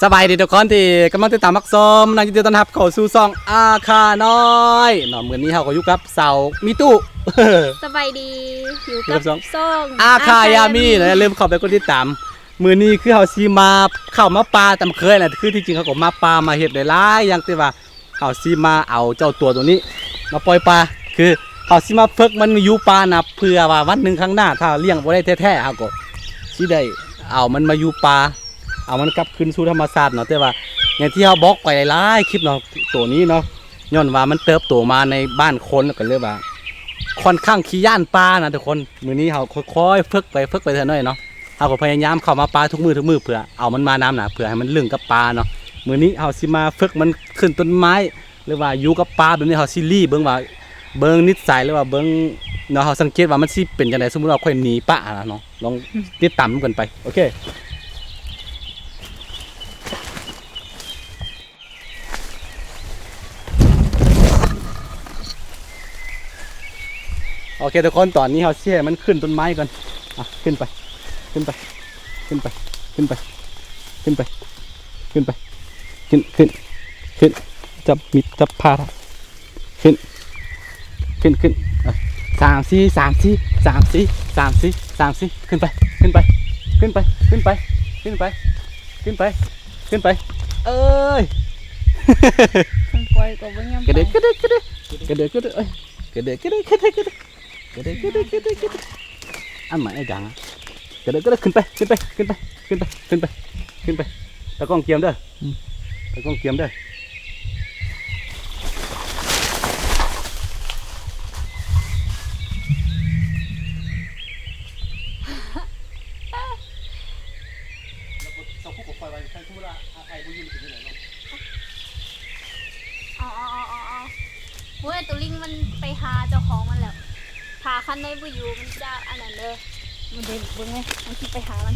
ສະບາຍດີທຸກຄົນທີ່ກຳລັງຕິດຕາມຮັບຊົມເນາະ, ຍິນດີຕ້ອນຮັບເຂົ້າສູ່ຊ່ອງອາຄານ້ອຍເນາະ. ມື້ນີ້ເຮົາກໍຢູ່ກັບສາວມີຕູ້. ສະບາຍດີ ຢູ່ກັບ ຢູ່ກັບຊ່ອງ ຊ່ອງອາຄາຍາມີ ອາຄາຍາມີເນາະ, ຢ່າລືມເຂົ້າໄປກົດຕິດຕາມ. ມື້ນີ້ຄືເຮົາຊິມາ ເຂົ້າມາປ່າຕາມເຄີຍແຫຼະ, ຄືທີ່ຈິງເຮົາກໍມາປ່າມາເຮັດຫຼາຍໆຢ່າງ, ແຕ່ວ່າ ເຮົາຊິມາເອົາເຈົ້າຕົວໂຕນີ້ມາປ່ອຍປ່າ, ຄືເຮົາຊິມາຝຶກມັນຢູ່ປ່ານະ ເພື່ອວ່າວັນໜຶ່ງຂ້າງໜ້າ ຖ້າລ້ຽງບໍ່ໄດ້ແທ້ໆ ເຮົາກໍຊິໄດ້ເອົາມັນມາຢູ່ປ່າ, ເອົາມັນກັບຄືນສູ່ທຳມະຊາດເນາະ. ແຕ່ວ່າຢ່າງທີ່ເຮົາບອກໄປຫຼາຍໆຄລິບເນາະ, ໂຕນີ້ເນາະ ຍ້ອນວ່າມັນເຕີບໂຕມາໃນບ້ານຄົນ ກໍເລີຍວ່າຄ່ອນຂ້າງຂີ້ຢ້ານປ່ານະທຸກຄົນ. ມື້ນີ້ເຮົາຄ່ອຍໆຝຶກໄປ ຝຶກໄປເທື່ອໜ້ອຍເນາະ. ເຮົາກໍພະຍາຍາມເຂົ້າມາປ່າທຸກມື້ ທຸກມື້ ເພື່ອເອົາມັນມານຳນະ ເພື່ອໃຫ້ມັນລຶ້ງກັບປ່າເນາະ. ມື້ນີ້ເຮົາຊິມາຝຶກມັນຂຶ້ນຕົ້ນໄມ້ ຫຼືວ່າຢູ່ກັບປ່າແບບນີ້. ເຮົາຊິລີ້ເບິ່ງວ່າ ເບິ່ງນິດໄສ ຫຼືວ່າເບິ່ງເນາະ, ເຮົາສັງເກດວ່າມັນຊິເປັນຈັ່ງໃດ ສົມມຸດວ່າຂ້ອຍໜີປະຫັ້ນນະເນາະ. ລອງຕິດຕາມນຳກັນໄປ. ໂອເຄ ໂອເຄທຸກຄົນ, ຕອນນີ້ເຮົາຊິໃຫ້ມັນຂຶ້ນຕົ້ນໄມ້ກ່ອນ. ອ່ະ ຂຶ້ນໄປ ຂຶ້ນໄປ ຂຶ້ນໄປ ຂຶ້ນໄປ ຂຶ້ນໄປ ຂຶ້ນໄປ ຂຶ້ນ ຂຶ້ນ ຂຶ້ນ ຈັບມີດ ຈັບພາ ຂຶ້ນ ຂຶ້ນ ຂຶ້ນ ອ່ະ ສາມສີ່ ສາມສີ່ ສາມສີ່ ສາມສີ່ ສາມສີ່ ຂຶ້ນໄປ ຂຶ້ນໄປ ຂຶ້ນໄປ ຂຶ້ນໄປ ເອີຍ ຄັນປ່ອຍກໍບໍ່ຍອມໄປ ກະເດີກ ກະເດີກ ກະເດີກ ກະເດີກ ເອີຍ ກະເດີກ ກະເດີກ ກະເດີກ ກະເດີກ ກະເດີກ ກະເດີກ ກະເດີກ ກະເດີກ ກະເດີກ ອັນໃໝ່ໄອ້ກາງ ກະເດີກ ກະເດີກ ຂຶ້ນໄປ ຂຶ້ນໄປ ຂຶ້ນໄປ ຂຶ້ນໄປ ຕາກ້ອງກຽມເດີ ອືມ ຕາກ້ອງກຽມເດີ. ເອົາ ເອົາ ເອົາ ເອົາ ເອົາ ໂອ້ຍ ໂຕລິງມັນໄປຫາເຈົ້າຂອງມັນແລ້ວ. ຖ້າຄັນໃດບໍ່ຢູ່ ມັນຈະອັນນັ້ນເດີ. ມັນເດີ ເບິ່ງເລີຍ ມັນຊິໄປຫາມັນ.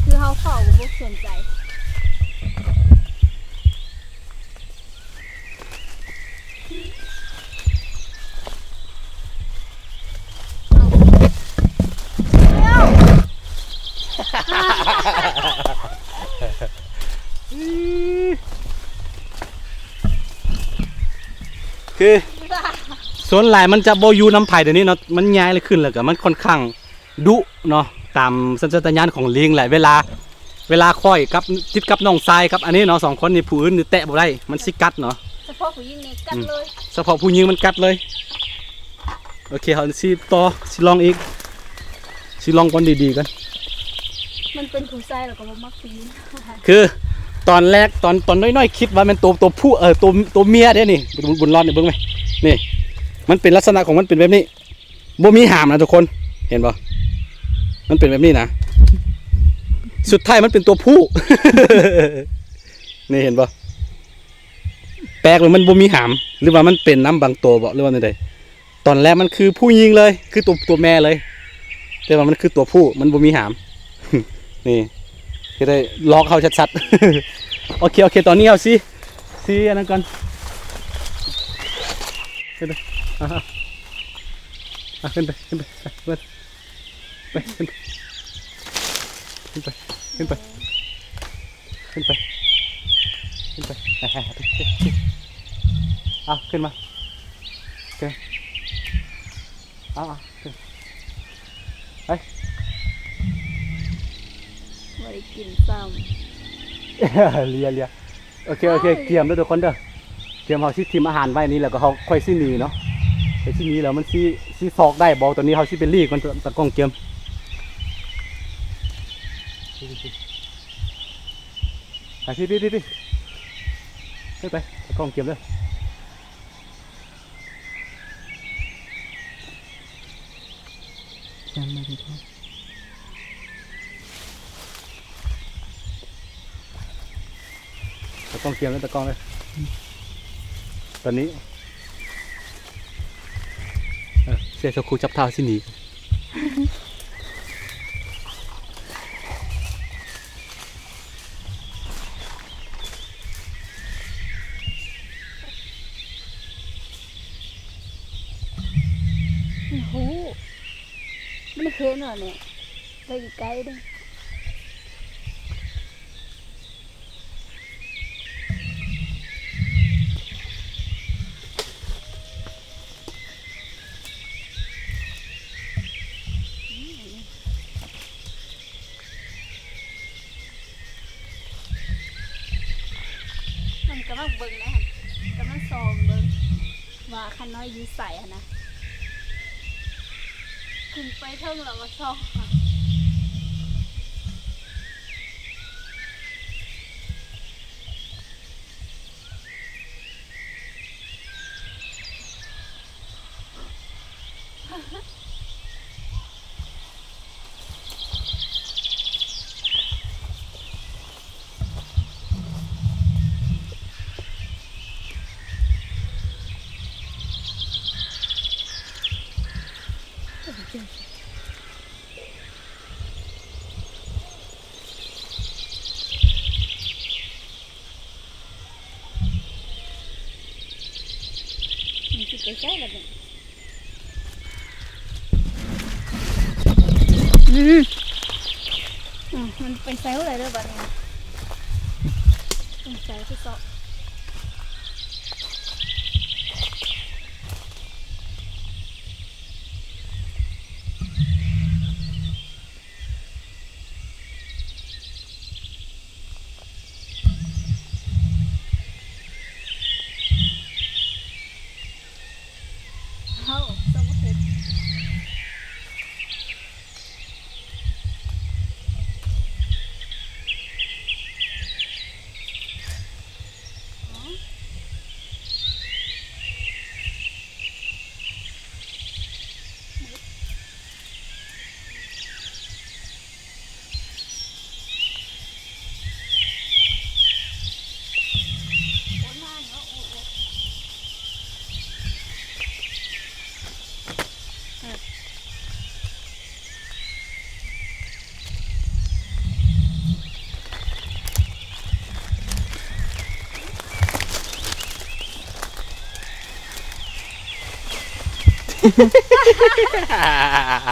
ຄືເຮົາເຝົ້າບໍ່ສົນໃຈ. ຄືສ່ວນຫຼາຍມັນຈະບໍ່ຢູ່ນຳໃຜດຽວນີ້ເນາະ, ມັນຍ້າຍແລ້ວຂຶ້ນ ແລ້ວກໍມັນຄ່ອນຂ້າງ ດຸເນາະ ຕາມສັນຊາດຕະຍານຂອງລີງແຫຼະ. ເວລາ ເວລາຂ້ອຍກັບ ຕິດກັບນ້ອງຊາຍກັບອັນນີ້ເນາະ ສອງຄົນນີ້ ຜູ້ອື່ນນີ້ແຕະບໍ່ໄດ້ ມັນຊິກັດເນາະ. ສະເພາະຜູ້ຍິງນີ້ກັດເລີຍ ອືມ ສະເພາະຜູ້ຍິງມັນກັດເລີຍ. ໂອເຄ ເຮົາຊິຕໍ່ ຊິລອງອີກ ຊິລອງກ່ອນ ດີໆກ່ອນ. ມັນເປັນຜູ້ຊາຍແລ້ວກໍບໍ່ມັກຜູ້ຍິງ. ຄືຕອນແລກ ຕອນ ຕອນນ້ອຍໆ ຄິດວ່າແມ່ນໂຕ ໂຕຜູ້ ເອີ ໂຕ ໂຕເມຍເດ້ນີ້ ບຸນ ບຸນລອດນີ້ ເບິ່ງໄໝ ນີ້ ມັນເປັນລັກສະນະຂອງມັນເປັນແບບນີ້. ບໍ່ມີຫາມນະທຸກຄົນ ເຫັນບໍ່? ມັນເປັນແບບນີ້ນະ ສຸດທ້າຍມັນເປັນຕົວຜູ້ ນີ້ເຫັນບໍ່? ແປກເລີຍ ມັນບໍ່ມີຫາມ ຫຼືວ່າມັນເປັນນຳບາງໂຕບໍ ຫຼືວ່າແນວໃດ? ຕອນແລກມັນຄືຜູ້ຍິງເລີຍ ຄືຕົວ ຕົວແມ່ເລີຍ ແຕ່ວ່າມັນຄືຕົວຜູ້ ມັນບໍ່ມີຫາມ ນີ້ ເຮັດໃຫ້ຫຼອກເຮົາຊັດໆ. ໂອເຄ ໂອເຄ ຕອນນີ້ເຮົາຊິ ຊິອັນນັ້ນກ່ອນ ຂຶ້ນໄປ ອ່າ ອ່າ ຂຶ້ນໄປ ຂຶ້ນໄປ ໄປ ຂຶ້ນໄປ ຂຶ້ນໄປ ຂຶ້ນໄປ ຂຶ້ນໄປ ຂຶ້ນໄປ ເອົາ ຂຶ້ນມາ ຂຶ້ນ ເອົາ ເອົາ ຂຶ້ນ ໄປ ບໍ່ໄດ້ກິນຊ້ຳ ເລຍ ເລຍ. ໂອເຄ ໂອເຄ ກຽມເດີທຸກຄົນເດີ ກຽມເຮົາຊິຖິ້ມອາຫານໄວ້ນີ້ ແລ້ວກໍເຮົາຄ່ອຍຊິໜີເນາະ ຄ່ອຍຊິໜີ ແລ້ວມັນຊິ ຊິຊອກໄດ້ບໍ່? ຕອນນີ້ເຮົາຊິໄປລີ້ກ່ອນ ຕາກ້ອງກຽມ ໄປ ພີ່ ພີ່ ພີ່ ໄປ ຕາກ້ອງກຽມເດີ. ຕາກ້ອງກຽມເດີ ຕາກ້ອງເດີ ຕອນນີ້ ເອີ ເສຍໂຊຄູຈັບທ້າວຊິໜີ. ໂອ້ໂຫ ມັນເຫັນວ່ານີ້ ໄປໄກເດ້. ກຳລັງເບິ່ງແດ່ຫັ້ນ ກຳລັງສ່ອງເບິ່ງວ່າຂ້ານ້ອຍຢູ່ໃສຫັ້ນນະ ຂຶ້ນໄປເທິງແລ້ວກໍສ່ອງ. ມັນຊິໄປໃສລະບັດນີ້? ອືມ ອືມ ມັນໄປໃສບໍ່ໄດ້ເດີບັດນີ້ນະ ຕ້ອງໃສ່ທີ່ເຊາະ. ເຮົາ ເຈົ້າບໍ່ເຫັນ.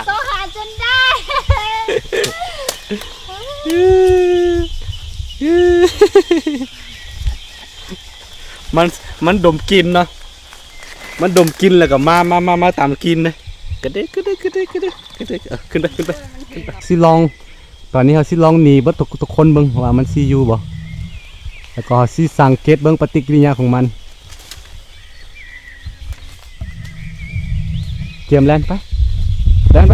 ຊອກຫາຈົນໄດ້. ມັນ ມັນດົມກິ່ນເນາະ ມັນດົມກິ່ນແລ້ວກໍມາ ມາ ມາ ມາຕາມກິ່ນເດ້ ກະເດກ ກະເດກ ກະເດກ ກະເດກ ກະເດກ ເອີ ຂຶ້ນໄປ ຂຶ້ນໄປ ຂຶ້ນໄປ ຊິລອງ ຕອນນີ້ເຮົາຊິລອງໜີເບິດທຸກ ທຸກຄົນເບິ່ງວ່າມັນຊິຢູ່ບໍ່ ແລ້ວກໍເຮົາຊິສັງເກດເບິ່ງປະຕິກິລິຍາຂອງມັນ. ກຽມແລ່ນໄປ ແລ່ນໄປ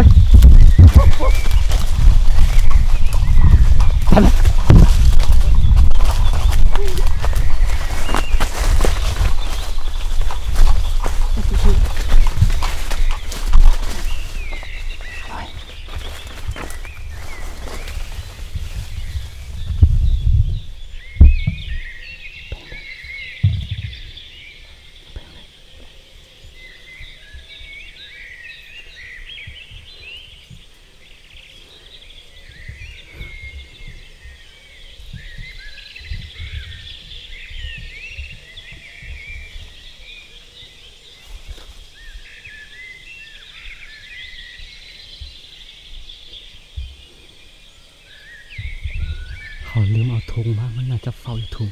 ໄປ. ເຮົາລືມເອົາທຸງມາ ມັນໜ້າຈະເຝົ້າຢູ່ທຸງ.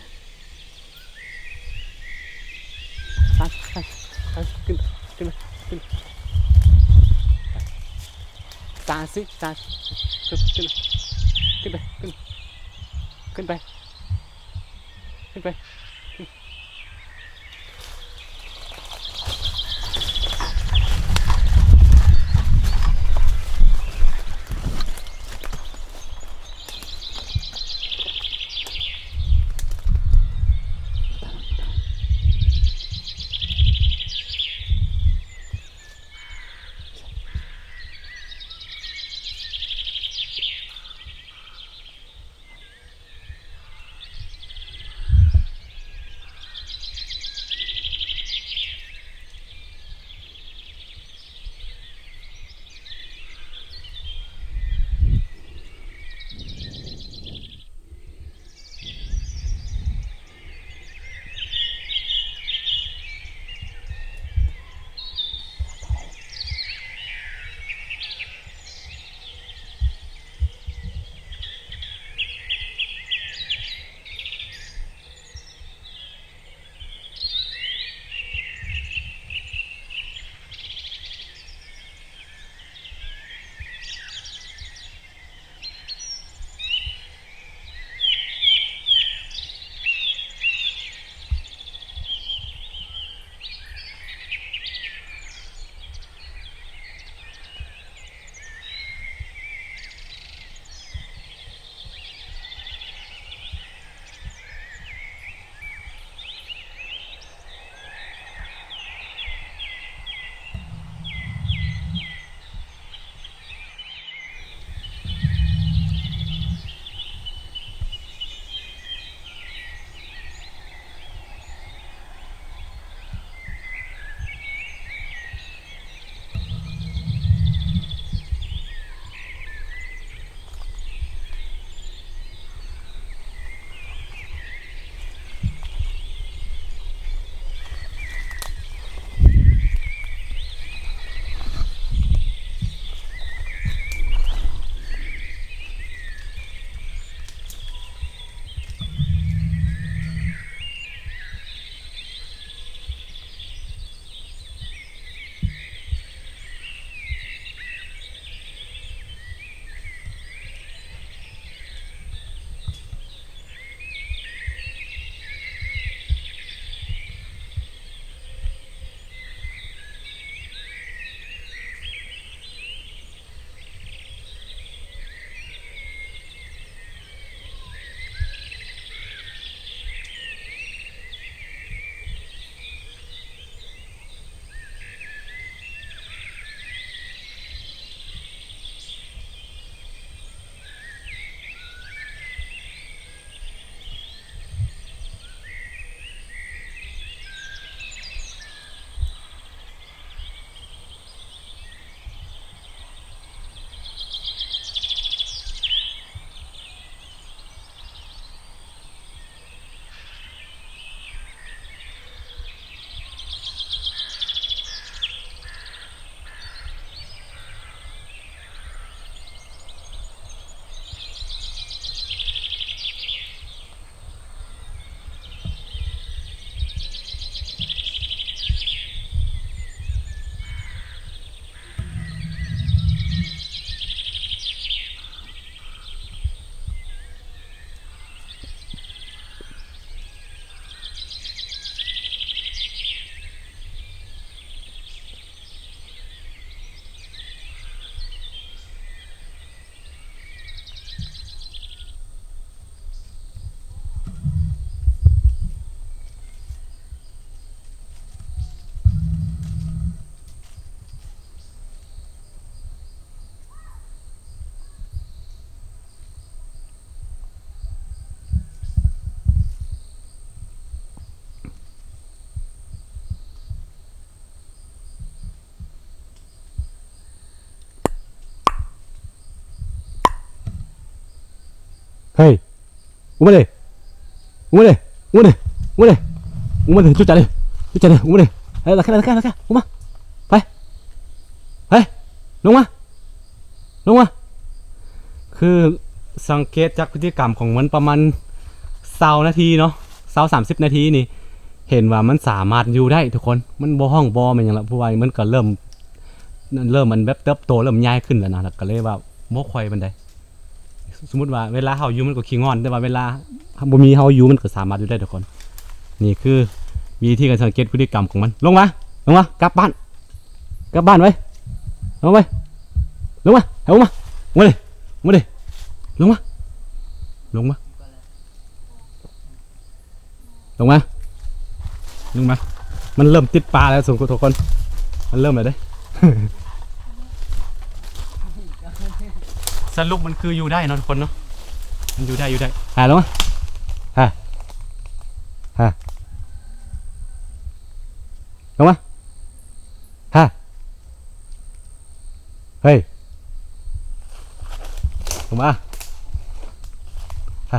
ໄປ ໄປ ໄປ ຂຶ້ນ ຂຶ້ນ ຂຶ້ນ ໄປ ສາງຊິ ສາງ ຂຶ້ນ ຂຶ້ນໄປ ຂຶ້ນ ຂຶ້ນໄປ ຂຶ້ນໄປ. ເ ເຮີ້ຍ ອຸມມາເດ ອຸມມາເດ ອຸມມາເດ ອຸມມາເດ ຈຸດຈັດເດ ຈຸດຈັດເດ ອຸມມາເດ ເຮີ້ຍ ລະແຄ ລະແຄ ລະແຄ ອຸມມາ ໄປ ໄປ ລົງມາ ລົງມາ. ຄືສັງເກດຈາກພຶດຕິກຳຂອງມັນປະມານຊາວນາທີເນາະ ຊາວ ສາມສິບນາທີນີ້ ເຫັນວ່າມັນສາມາດຢູ່ໄດ້ທຸກຄົນ ມັນບໍ່ຮ້ອງບໍ່ແມ່ນຫຍັງລະ ເພາະວ່າມັນກໍເລີ່ມ ເລີ່ມ ມັນແບບເຕີບໂຕ ເລີ່ມໃຫຍ່ຂຶ້ນແລ້ວນະ ລະກໍເລີຍວ່າບໍ່ຄ່ອຍປານໃດ. ສົມມຸດວ່າເວລາເຮົາຢູ່ມັນກໍຂີ້ງອນ ແຕ່ວ່າເວລາບໍ່ມີເຮົາຢູ່ມັນກໍສາມາດຢູ່ໄດ້ທຸກຄົນ. ນີ້ຄືວິທີການສັງເກດພຶດຕິກຳຂອງມັນ. ລົງມາ ລົງມາ ກັບບ້ານ ກັບບ້ານໄວ້ ລົງໄວ້ ລົງມາ ໃຫ້ລົງມາ ລົງມາເດ ລົງມາເດ ລົງມາ ລົງມາ ລົງມາ. ມັນເລີ່ມຕິດປາແລ້ວທຸກຄົນ ມັນເລີ່ມແລ້ວເດ້. ສະຫຼຸບມັນຄືຢູ່ໄດ້ເນາະທຸກຄົນເນາະ ມັນຢູ່ໄດ້ ຢູ່ໄດ້. ຫາ ລົງມາ ຫາ ຫາ ລົງມາ ຫາ ເຮີ້ຍ ລົງມາ ຫາ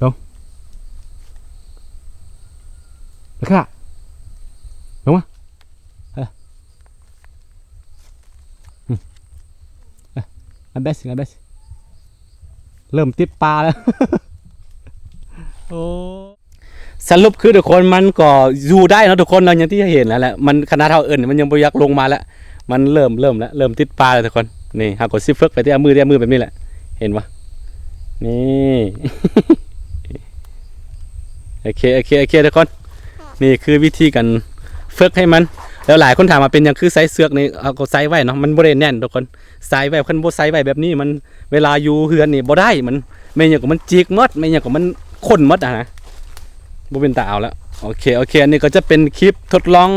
ລົງ ເອີ ຂຶ້ນມາ ລົງມາ ເອີ ອືມ ເອີ ອັນເບສ ອັນເບສ ເລີ່ມຕິດປາແລ້ວ ໂອ້. ສະຫຼຸບຄືທຸກຄົນມັນກໍຢູ່ໄດ້ເນາະທຸກຄົນເນາະ ຢ່າງທີ່ເຫັນແລ້ວແຫຼະ ມັນຂະໜາດເຮົາເອີ້ນມັນຍັງບໍ່ຢາກລົງມາແລ້ວ ມັນເລີ່ມ ເລີ່ມແລ້ວ ເລີ່ມຕິດປາແລ້ວທຸກຄົນ. ນີ້ເຮົາກໍຊິຝຶກໄປແຕ່ລະມື້ ແຕ່ລະມື້ແບບນີ້ແຫຼະ ເຫັນບໍ່ ນີ້ ໂອເຄ ໂອເຄ ໂອເຄທຸກຄົນ ນີ້ຄືວິທີການຝຶກໃຫ້ມັນ. ແລ້ວຫຼາຍຄົນຖາມວ່າເປັນຫຍັງຄືໃສ່ເຊືອກນີ້ ເຮົາກໍໃສ່ໄວ້ເນາະ ມັນບໍ່ໄດ້ແໜ້ນທຸກຄົນ ໃສ່ໄວ້ ຄັນບໍ່ໃສ່ໄວ້ແບບນີ້ ມັນ ເວລາຢູ່ເຮືອນນີ້ບໍ່ໄດ້ ມັນ ແມ່ນຫຍັງກໍມັນຈິກໝົດ ແມ່ນຫຍັງກໍມັນຂົນໝົດຫັ້ນນະ ບໍ່ເປັນຕາເອົາແລ້ວ. ໂອເຄ ໂອເຄ ອັນນີ້ກໍຈະເປັນຄລິບທົດລອງ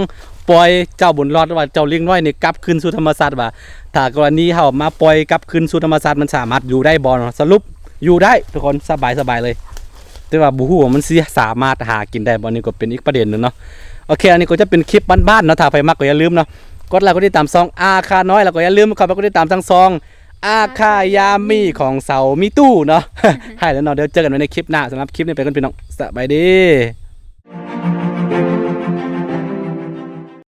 ປ່ອຍເຈົ້າບຸນລອດ ຫຼືວ່າເຈົ້າລິງນ້ອຍນີ້ກັບຄືນສູ່ທຳມະຊາດ ວ່າຖ້າກໍລະນີເຮົາມາປ່ອຍກັບຄືນສູ່ທຳມະຊາດ ມັນສາມາດຢູ່ໄດ້ບໍ່ເນາະ. ສະຫຼຸບຢູ່ໄດ້ທຸກຄົນ ສະບາຍ ສະບາຍເລີຍ ແຕ່ວ່າບໍ່ຮູ້ວ່າມັນຊິສາມາດຫາກິນໄດ້ບໍ່ ນີ້ກໍເປັນອີກປະເດັນໜຶ່ງເນາະ. ໂອເຄ ອັນນີ້ກໍຈະເປັນຄລິບບ້ານໆເນາະ ຖ້າໃຜມັກກໍຢ່າລືມເນາະ ກົດໄລກົດຕິດຕາມຊ່ອງອາຄານ້ອຍ ແລ້ວກໍຢ່າລືມເຂົ້າໄປກົດຕິດຕາມທາງຊ່ອງ ອາຄາຢາມີຂອງເຊົາມີຕູ້ເນາະ ໃຫ້ແລ້ວເນາະ. ດຽວເຈີກັນໃໝ່ໃນຄລິບໜ້າ ສຳລັບຄລິບນີ້ໄປກ່ອນພີ່ນ້ອງ ສະບາຍດີ.